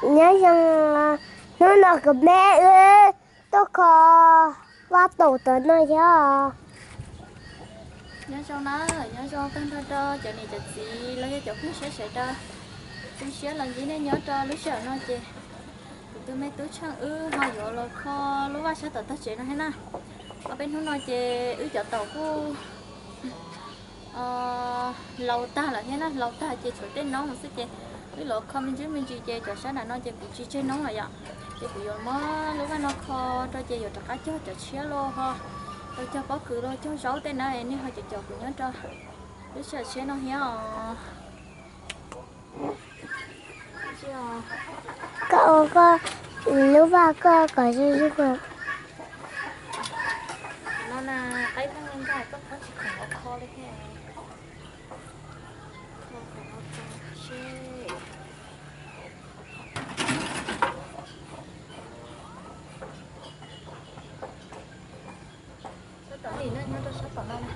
Nyob zoo, hnub no kuv me wb tuaj kho vaj taum tom no thiab. Nyob zoo na, nyob zoo tag nrho rau cov niam cov txiv los yog cov phooj ywg sawv daws. Tu siab los ntsib nej nyob rau lub sij hawm no ces kuv tus me tub Tsheej wb ho yuav los kho lub vaj sab tom tog tsev no thiab na. Ob peb hnub no ces wb cov taum kuj laus tag lawm thiab na, laus tag ces tshuav tej noob xwb ces wb los kho me ntsis me ntsis ces cov sab nram no ces kuv tsis tseg noob lawm yom. Ces kuv yuav muab lub vaj no kho rau ces yuav rov qab cog cov tshiab los ho rau cog pob kws los cog zaub tej na, nej ho caum caum kuv nyob rau lub sij hawm tshiab no thiab os. Koj ua koj lub vaj koj kom zoo zoo. No na, qaib pheej nkag koj phob tsis khoom los kho li thiab. Sab tom no na, nyob rau sab tom no na.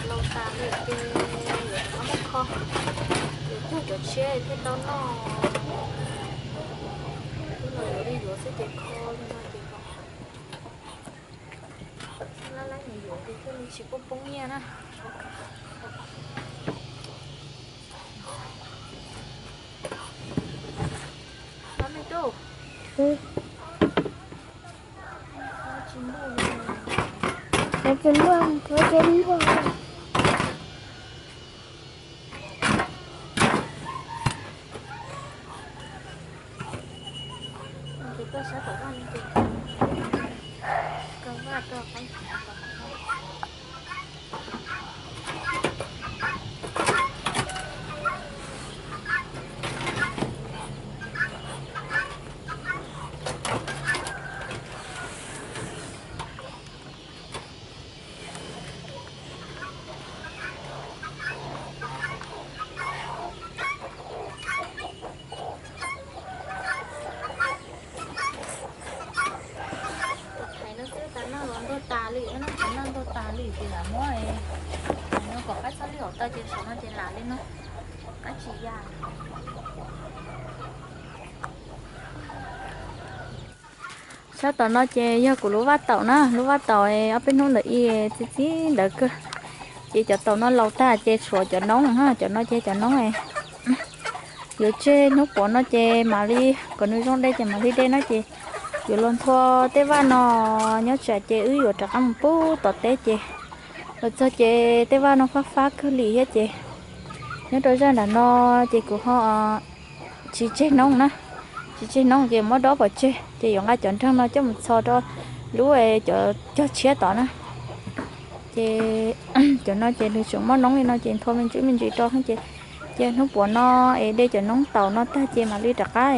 Laus tas lawm ces yuav rov qab muab kho, yuav cog cov tshiab thiaj tau noj. Wb los yuav li yuav xwb ces kho li no ces kom lab lab nyuam yuav ces thiaj li tsis poob poob nyiaj na. Tsis muaj, tsis muaj. Ces tuaj sab tom vaj no ces kho vaj rau qab. Tus thaiv no xwb tas noj los ntuag tas li, noj tas noj ntuag tas li ces lam muab, no kom qaib txhob li hauv taw ces saum no ces lam li no, qaib tsis ya. Sab tom no ces yog kuv lub vaj taum na, lub vaj taum ob peb hnub ntawd ib txi txib ntawd kawg. Ces cov taum no laus tag ces tshuav cov noob, cov no ces cov noob yuav tseg hnub puav no ces mam li kom nws zoo de ces mam li de no ces yuav los nthua tej vaj no. Nyob tsam ces wb yuav rov qab mus pub tom teb ces los txog ces tej vaj no fab fab kawg li thiab ces nyob rau zaj nram no ces kuv ho tsis tseg noob na, tsis tseg noob ces muab dob pov tseg ces yuav nqa cov nreeg no coj mus txhos rau lub cov cog tshiab tod na. Ces cov no ces nws tseem muaj noob li no ces nthua me ntsis me ntsis rau ces, ces hnub puav no es de cov noob taum no tag ces mam li rov qab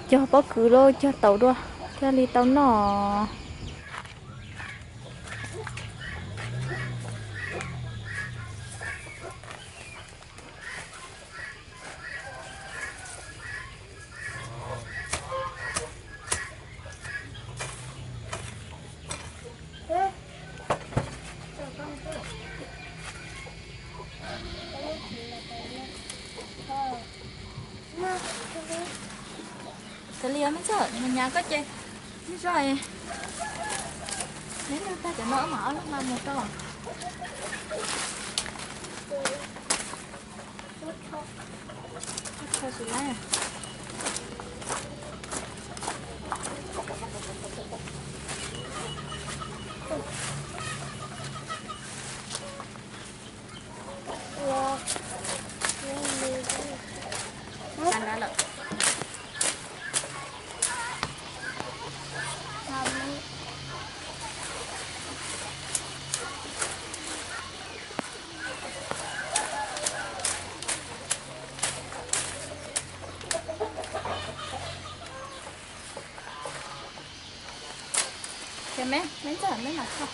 cog pob kws los cog taum dua thiaj li tau noj. Kav liam me ntxawm, mus nyav koj ces ib zog es neb nug tag cov no mam ob leeg mas mus rau. Ces me, me ntxawm me mam kho.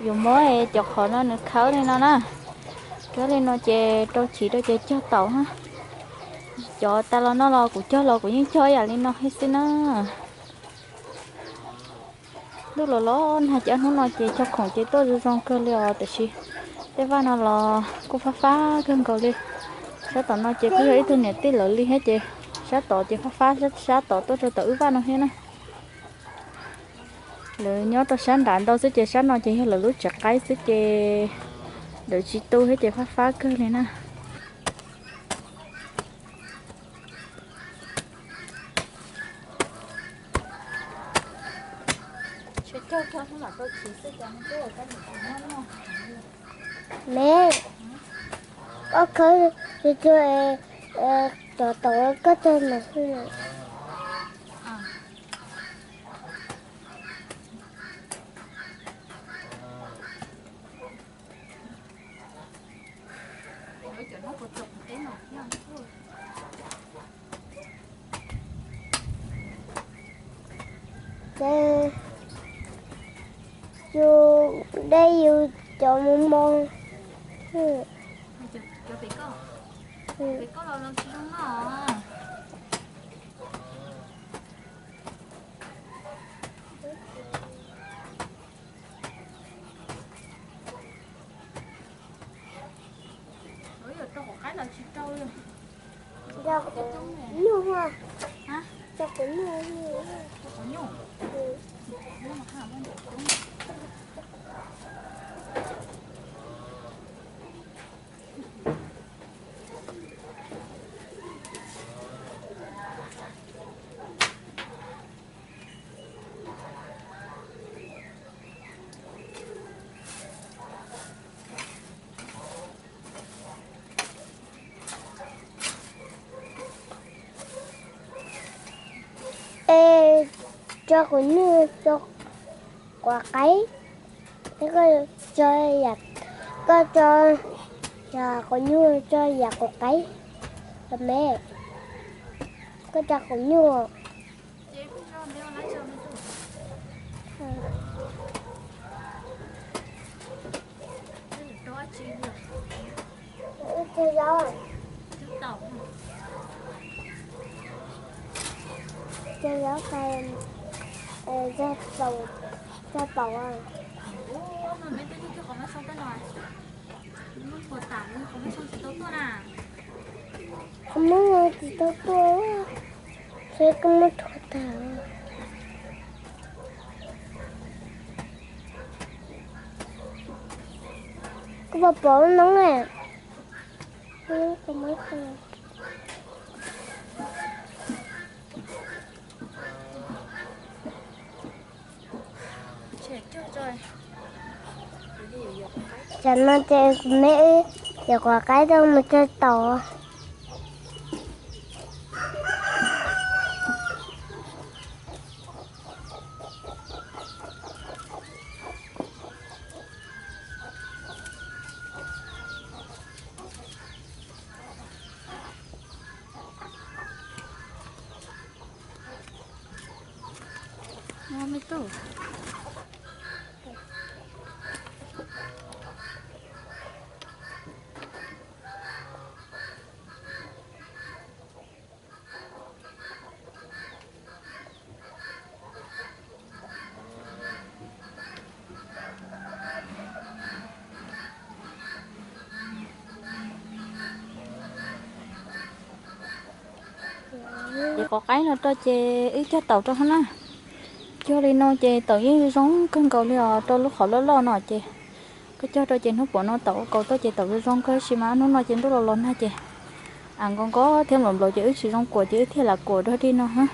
Yuav muab cov qhov no nws khawb li no na. Khawb li no ces rau chiv rau ces cog taum na. Cov tas los no los kuv cog los kuv yeej cog ib yam li no thiab xwb na. Ntuj los los nag ces hnub no ces cog khoom ces tuaj zoo zoo kawg li os, tiam sis tej vaj no los kuj fab fab kawg nkaus li. Sab tom no ces kuj yog ib tug niam tij lawv li thiab ces sab tod ces fab fab sab tod tuaj rau tom wb vaj no thiab na. Lawv nyob rau sab nrad ntau xwb ces sab no ces yog lawv lub tsev qaib xwb ces lawv tsis tu thiab ces fab fab kawg li na. Me, koj khawb cov taum koj tag mas. Ces yus deb yus cov mus mos. Rau kuv nyuj, rau kuv nyuj. Tso quav nyuj, tso quav qaib, thiab koj tso yam, koj tso yam quav nyuj, tso yam quav qaib los me. Koj tso quav nyuj. Cog zaub, cog zaub, cog taum. Koj muab tsis tau tuaj, seb koj muab rhuav tag. Koj puas pom lub noob na? Tam no ces kuv me wb yuav quav qaib tuaj mus cog taum. Ces quav qaib no rau ces wb cog taum rau hauv na. Cog li no ces taum yeej zoo kawg nkaus li os, rau lub qhov loj loj no ces koj cog rau ces hnub puav no taum ua kaus tuaj ces taum zoo zoo kawg, tab sis mas hnub no ces ntuj los los nag ces av nkos nkos thiab nplaum nplaum ces wb tsis zoo kuam ces wb thiaj lam kuam dog dig no hab.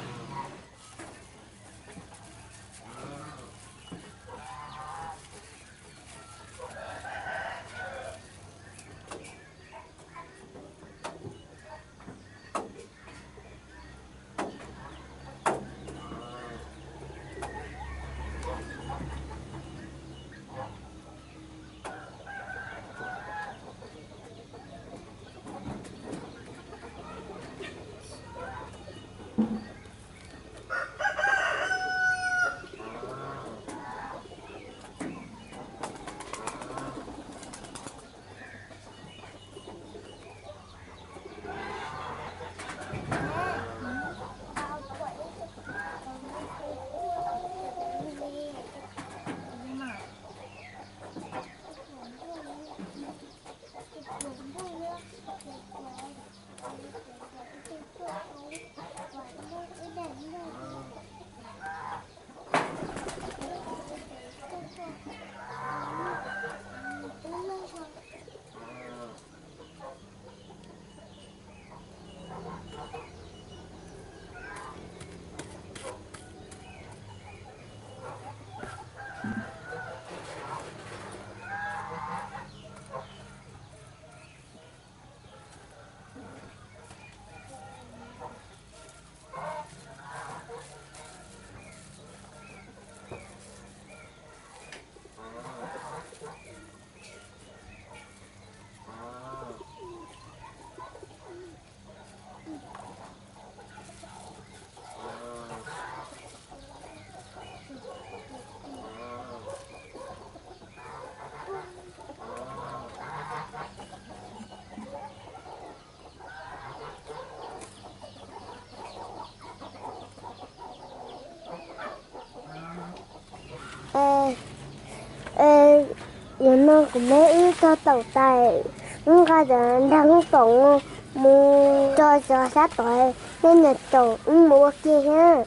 Yog no kuv me wb cog taum tas, wb nqa cov nraag poom mus tso cov sab tod, nej niam tseem wb mus ua ke thiab.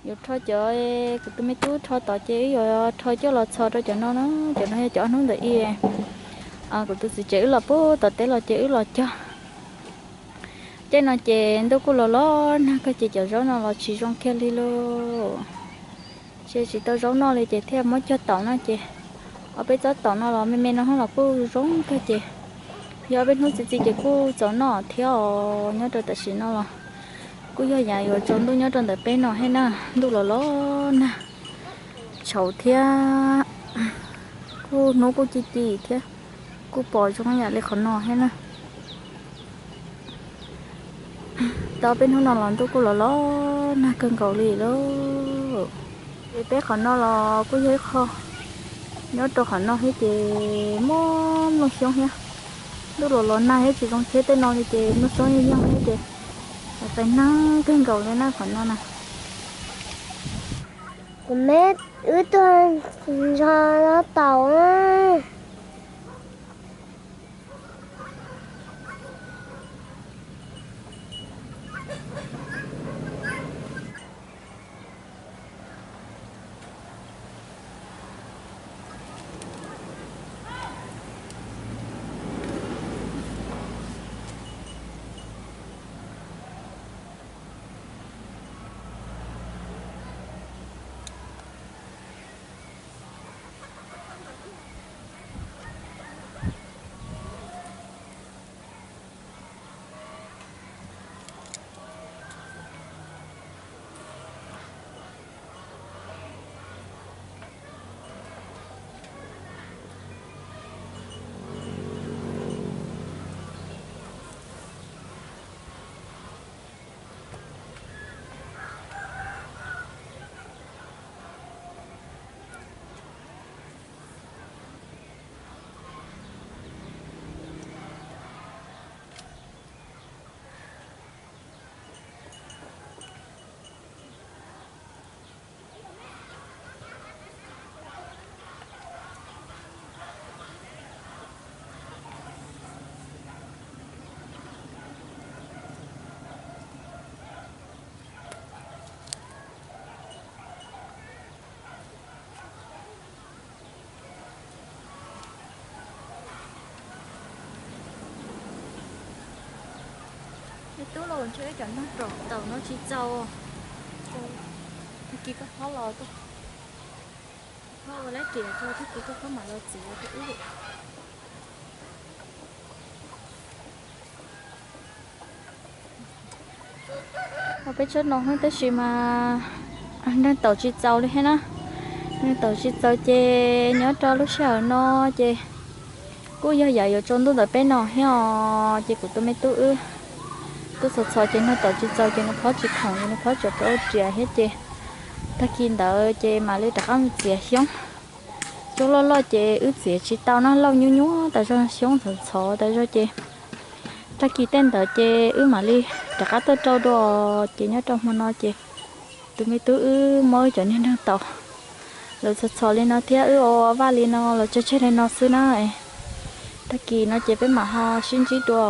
Yuav rho cov, kuv tus me tub rho tod ces wb yuav rho coj los txhos rau cov no na. Cov no yog cov ob hnub ntawm i, kuv tus txiv tsev wb los pub tom teb los ces wb los cog. Caij no ces ntuj kuj los los nag kawg ces cov zaub no los tsis zoo kiag li lauj. Ces tsis tau zaub noj li ces thiaj muab cog taum no ces ob peb tsob taum no los me me no los kuj zoo kawg ces yog ob peb hnub txi txiv ces kuj txaus noj thiab os. Nyob rau tam sim no los kuj yog yam yuav tsaus ntuj nyob rau ntawm peb no thiab na, ntuj los los nag tshauv thiab kuj hnub kuj ci ci thiab kuj pom zoo yam li qhov no thiab na. Tau peb hnub no los ntuj kuj los los nag kawg nkaus li lauj. Ces peb qhov no los kuj yog ib qho nyob rau qhov no thiab ces muaj mloog xyoob thiab. Ntuj los los nag thiab tsis zoo cheb tej no li ces mloog xyoob yeej yog thiab ces fais nag kawg nkaus li na qhov no na. Kuv me wb tuaj ntso taum na. Tub los ntshe cov neeg tom taum no tsis txaus. Tag kis koj phob los, phob ua lab riam tso, tag kis koj phob mam los txiav rau wb. Ua peb tsob no xwb tab sis mas neeg taum tsis txaus li thiab na. Neeg taum tsis txaus ces nyob rau lub sij hawm no ces kuj yog yam yuav tsaus ntuj ntawm peb no thiab os. Ces kuv tus me tub wb tub txhos txhos ces neeg taum tsis txaus ces nws phob tsis khoom ces nws phob tsuas peb ua riam thiab ces tag kis ntawd ces mam li rov qab mus txiav xyoob. Xyoob loj loj ces wb txiav tsis tau na, lauj nyuaj nyuaj tas zog, xyoob ntxhov ntxhov tas zog ces tag kis tej ntawd ces wb mam li rov qab tuaj rau dua. Ces nyob rau hmo no ces tus me tub wb muab wb cov niag neeg taum lawv txhos txhos li no thiab wb ua vaj li no los tseg tseg li no xwb na. Tag kis no ces peb mam ho sib ntsib dua.